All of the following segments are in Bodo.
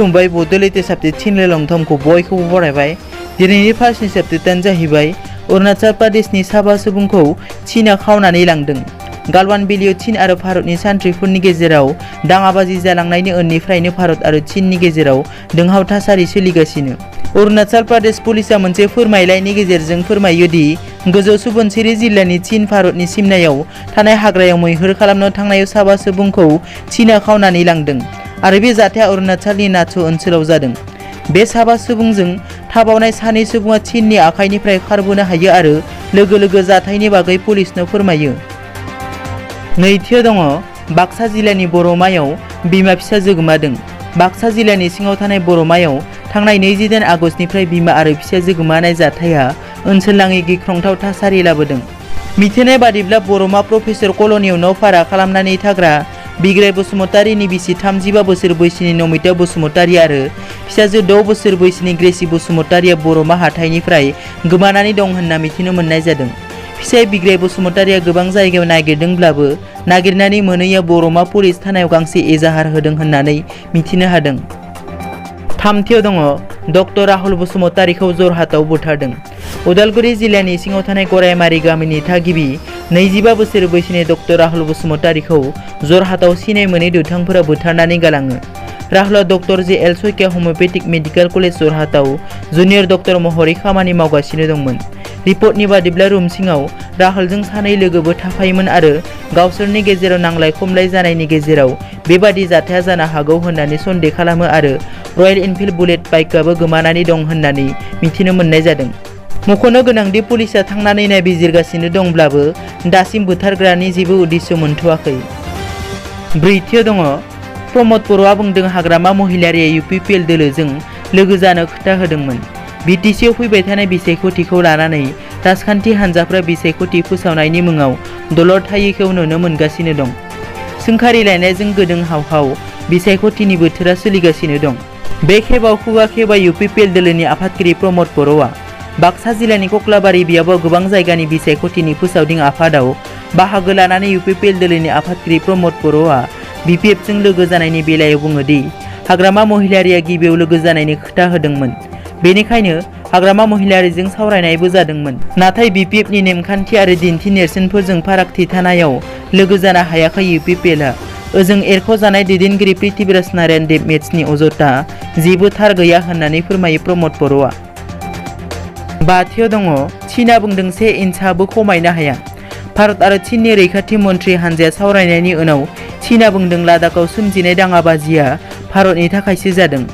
खुलुमबाय बड'लेण्ड साबजेक्ट चेनेल लंथमखौ बयखौबो बरायबाय। दिनैनि फार्स्टनि साबजेक्टआनो जाहैबाय अरुणाचल प्रदेशनि साबा सुबुंखौ चीनआ खावनानै लांदों। गालवान भेलियाव चीन आरो भारतनि सान्थ्रिफोरनि गेजेराव दाङाबाजि जालांनायनि उननिफ्रायनो भारत आरो चीननि गेजेराव दुंहाव थासारि सोलिगासिनो। अरुणाचल प्रदेश पुलिसआ मोनसे फोरमायलाइनि गेजेरजों फोरमायो दि गोजौ सुबनसिरि जिल्लानि चीन भारतनि सिमनायाव थानाय हाग्रायाव मैहुर खालामनो थांनायाव साबा सुबुंखौ चीनआ खावनानै लांदों आरो बे जाथाया अरुणाचलनि नाचु ओनसोलाव जादों। बे साबा सुबुंजों थाबावनाय सानै सुबुङा चीननि आखाइनिफ्राय खारबोनो हायो आरो लोगो लोगो जाथायनि बागै पुलिसनो फोरमायो। नैथियाव दङ बाक्सा जिल्लानि बरमायाव बिमा फिसाजो गोमादों। बाक्सा जिल्लानि सिङाव थानाय बरमायाव थांनाय 28 आगस्तनिफ्राय बिमा आरो फिसाजो गोमानाय जाथाया ओनसोलनाङै गिख्रंथाव थासारि लाबोदों। मिथिनाय बादिब्ला बरमा प्रफेसर कल'नियाव न' भारा खालामनानै थाग्रा बिग्राय बसुमतारीनि बिसि 35 बोसोर बैसोनि नमिता बसुमतारी आरो फिसाजो 6 बोसोर बैसोनि ग्रेसि बसुमतारीया बरमा हाथाइनिफ्राय गोमानानै दं होनना मिथिनो मोननाय जादों। फिसाय बिग्राय बसुमतारीया गोबां जायगायाव नागिरदोंब्लाबो नागिरनानै मोनैया बरमा पुलिस थानायाव गांसे एजाहार होदों होननानै मिथिनो हादों। थामथियाव दङ डक्टर राहुल बसुमतारीखौ जरहाटआव बुथारदों। उदालगुरि जिल्लानि सिङाव थानाय गरायमारि गामिनि थागिबि 25 बोसोर बैसोनि डक्टर राहुल बसुमतारीखौ जरहाटआव सिनाय मोनै दुथांफोरा बुथारनानै गालाङो। राहुलआ doctor J L. Saikia homoeopathic medical college जरहाटआव जुनियर डक्टर महरै खामानि मावगासिनो दंमोन। रिपर्टनि बादिब्ला रुम सिङाव राहुलजों सानै लोगोबो थाफायोमोन आरो गावसोरनि गेजेराव नांलाय खमलाय जानायनि गेजेराव बेबादि जाथाया जानो हागौ होननानै सन्देह खालामो आरो रयेल एनफिल्ड बुलेट बाइकआबो गोमानानै दं होननानै मिथिनो मोननाय जादों। मख'नो गोनांदि पुलिसआ थांनानै नायबिजिरगासिनो दंब्लाबो दासिम बुथारग्रानि जेबो उद्दिश्य मोनथ'वाखै। ब्रैथियाव दङ प्रमद बर'आ बुंदों हाग्रामा महिलारिया UPPL दोलोजों लोगो जानो खोथा होदोंमोन। BTCआव फैबाय थानाय बिसायख'थिखौ लानानै राजखान्थि हान्जाफ्रा बिसायख'थि फोसावनायनि मुङाव दलर थायैखौ नुनो मोनगासिनो दं। सोंखारिलायनायजों गोदों हाव बिसायख'थिनि बोथोरा सोलिगासिनो दं। बे खेबाव खुगा खेबा UPPL दोलोनि आफादगिरि प्रमद बर'आ बाक्सा जिल्लानि कक्लाबारि बियाबाव गोबां जायगानि बिसायख'थिनि फोसावदिं आफादाव बाहागो लानानै UPPL दोलोनि आफादगिरि प्रमद बर'आ BPFजों लोगो जानायनि बेलायाव बुङो दि हाग्रामा महिलारिया गिबियाव लोगो जानायनि खोथा होदोंमोन। बेनिखायनो हाग्रामा महिलारिजों सावरायनायबो जादोंमोन। नाथाय BPFनि नेमखान्थि आरो दिन्थि नेरसोनफोरजों फारागथि थानायाव लोगो जानो हायाखै UPPLआ। ओजों एरख'जानाय दैदेनगिरि पृथ्वीराज नारायण देब मेट्सनि अजदआ जेबो थार गैया होननानै फोरमायो प्रमद बर'आ। बाथियाव दङ चीनआ बुंदों 1 इन्चआबो खमायनो हाया। भारत आरो चीननि रैखाथि मन्थ्रि हानजाया सावरायनायनि उनाव चीनआ बुंदों लादाखआव सोमजिनाय दाङाबाजिया भारतनि थाखायसो जादों।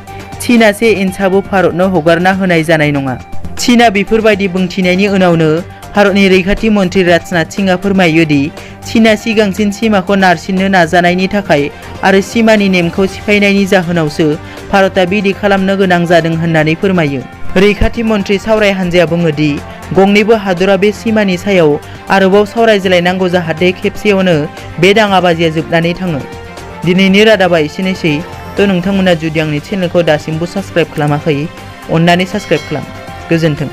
चीनआ 1 इन्चआबो भारतनो हगारना होनाय जानाय नङा। चीनआ बेफोरबायदि बुंथिनायनि उनावनो भारतनि रैखाथि मन्थ्रि राजनाथ सिंहआ फोरमायो दि चीनआ सिगांसिन सीमाखौ नारसिननो नाजानायनि थाखाय आरो सीमानि नेमखौ सिफायनायनि जाहोनावसो भारतआ बिदि खालामनो गोनां जादों होननानै फोरमायो। रैखाथि मन्थ्रि सावराय हान्जाया बुङो दि गंनैबो हादरा बे सीमानि सायाव आरोबाव सावरायज्लायनांगौ जाहाथे खेबसेयावनो बे दाङाबाजिया जोबनानै थाङो। दिनैनि रादाबा एसेनोसै। नोंथांमोना जुदि आंनि चेनेलखौ दासिमबो साबस्क्राइब खालामाखै अन्नानै साबस्क्राइब खालाम। गोजोन्थों।